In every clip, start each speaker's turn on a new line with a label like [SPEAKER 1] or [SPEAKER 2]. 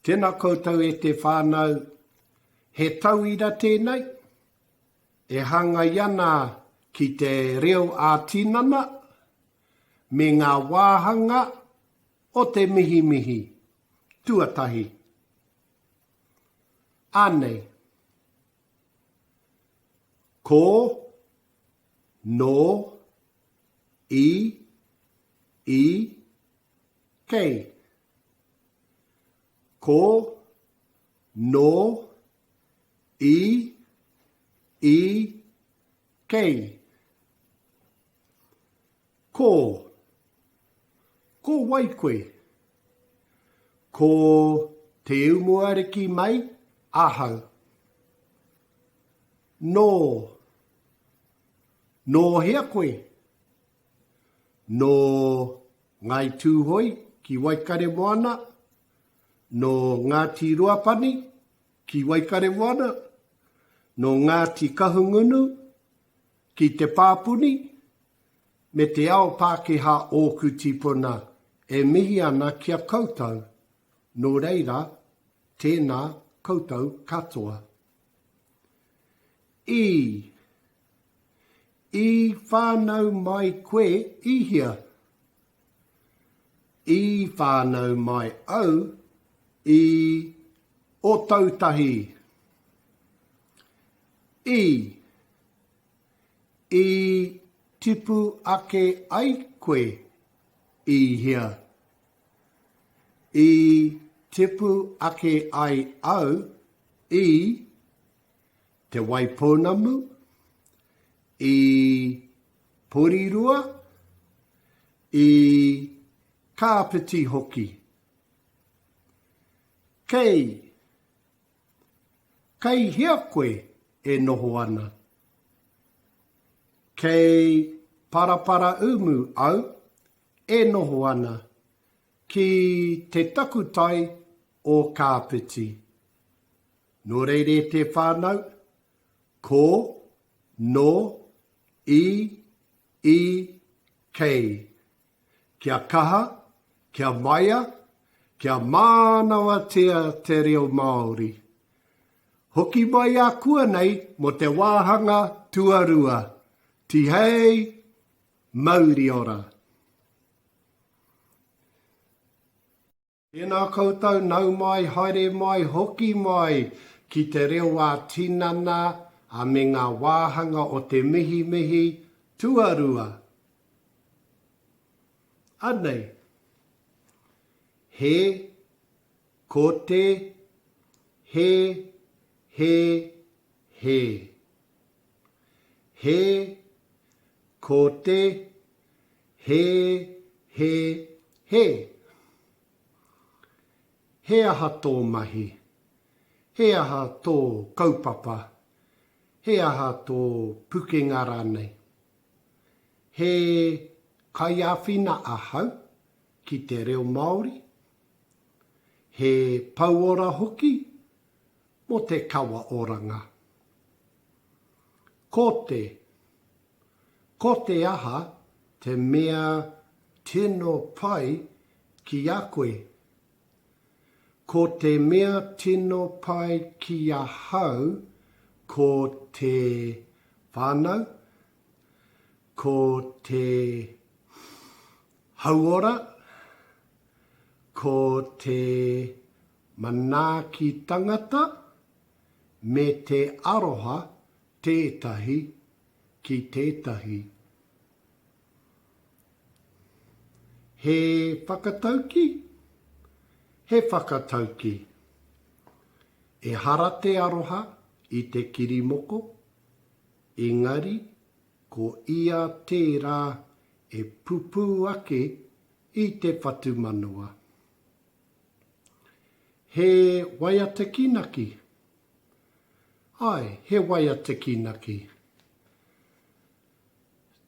[SPEAKER 1] Tēnā koutou e te whānau, he tauira tēnei e hāngai ana ki te reo ā-tinana me ngā wāhanga o te mihimihi tuatahi. Anei. Ko, nō, i, i, kei. Ko, nō, i, i, kei. Ko. Ko wai koe? Ko Te Umuariki mai ahau. Nō. Nō hea koe? Nō Ngāi Tūhoe ki Waikaremoana, nō Ngāti Ruapani ki Waikaremoana, nō Ngāti Kahungunu ki Te Pāpuni me te ao Pākehā ōku tīpuna e mihi ana ki a koutou, nō reira, tēnā koutou katoa. I. I whānau mai koe i hea? I whānau mai au i Ōtautahi. I. I tipu ake ai koe i hea? I tipu ake ai au i Te Waipounamu, i Porirua, i Kāpiti hoki. Kei Kei hea koe e noho ana? Kei Paraparaumu au e noho ana, ki te takutai o Kāpiti. Nō reira e te whānau, ko, nō, i, i, kei. Kia kaha, kia maia, kia mānawatia te reo Māori. Hoki mai ākuanei mō te wāhanga tuarua. Tihei mauri ora! Tēnā koutou, nau mai, haere mai, hoki mai ki te reo ā-tinana a me ngā wāhanga o te mihimihi tuarua. Anei. He, ko te, he, he, he. He, ko te, he, he, he. He aha tō mahi? He aha tō kaupapa? He aha tō pukenga rānei? He kaiāwhina ahau ki te reo Māori? He pouora hoki mō te kawa oranga? Ko te Ko te aha te mea tino pai ki a koe? Ko te mea tino pai ki ahau ko te whānau, ko te hauora, ko te manaaki tangata me te aroha tētahi ki tētahi. He whakatauki? He whakatauki. Ehara te aroha i te kirimoko, engari ko ia tērā e pupū ake i te whatumanawa. He waiata kīnaki? Āe, he waiata kīnaki.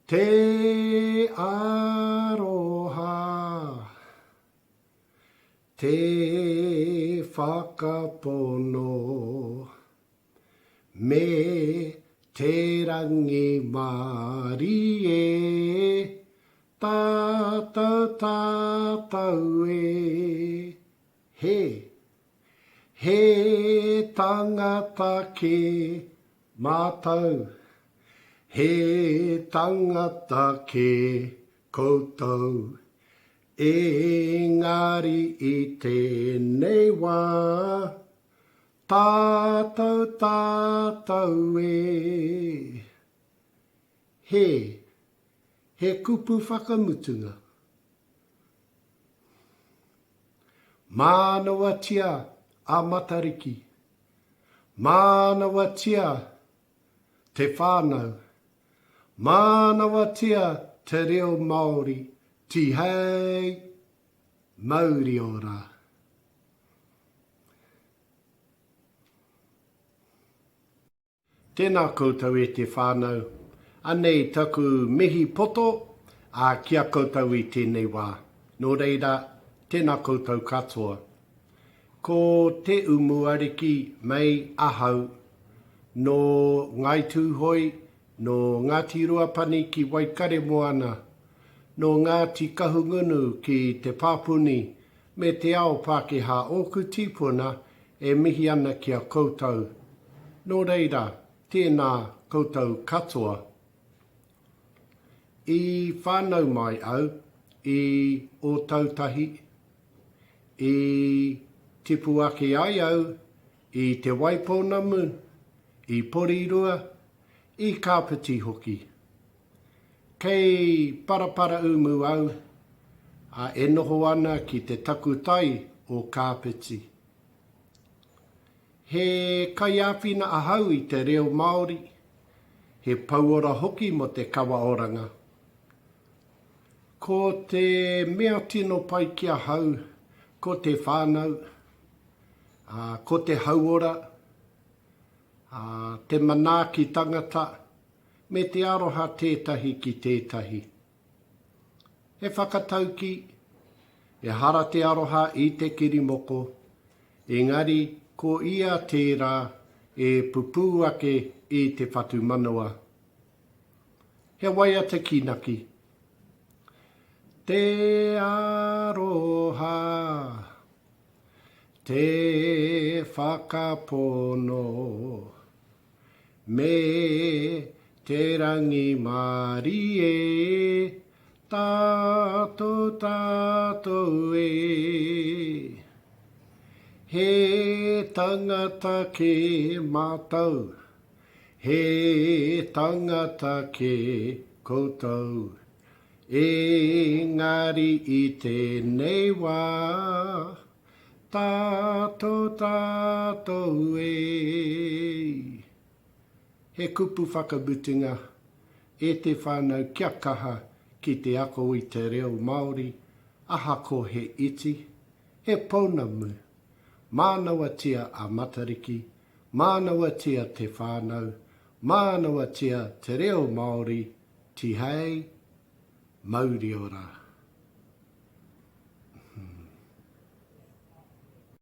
[SPEAKER 1] Te aroha, te whakapono, me te rangimārie, tātou tātou e, he. He tangata kē mātou, he tangata kē koutou, engari i tēnei wā, tātou tātou e. He, he kupu whakamutunga. Mānawatia a Matariki. Mānawatia te whānau. Mānawatia te reo Māori. Tihei! Mauri ora! Tēnā koutou e te whānau. Anei taku mihi poto ā ki a koutou i tēnei wā. Nō reira, tēnā koutou katoa. Ko Te Umuariki mei ahau, nō Ngāi Tūhoe, nō Ngāti Ruapani ki Waikaremoana, nō Ngāti Kahungunu ki Te Pāpuni me te ao Pākehā ōku tīpuna E mihi ana ki a koutou. Nō reira, tēnā koutou katoa. I whānau mai au i Ōtautahi, i tipu ake ai au i Te Waipounamu, i Porirua, i Kāpiti hoki. Kei Paraparaumu au, ā, e noho ana ki te takutai o Kāpiti. He kaiāwhina ahau i te reo Māori, he pouora hoki mō te kawa oranga. Ko te mea tino pai ki ahau, ko te whānau, ā, ko te hauora, ā, te manaaki tangata, me te aroha tētahi ki tētahi. He whakataukī, Ehara te aroha i te kirimoko, engari ko ia tērā e pupū ake i te whatumanawa. He waiata kīnaki. Te aroha, te whakapono. Me te rangimārie, tātou tātou e. He tangata kē mātou, he tangata kē koutou, engari i tēnei wā, Tātou, tātou e. He kupu whakamutunga, e te whānau kia kaha ki te ako i te reo Māori ahako he iti, he pounamu. Mānawatia a Matariki, mānawatia te whānau, mānawatia te reo Māori, tihei, mauri ora.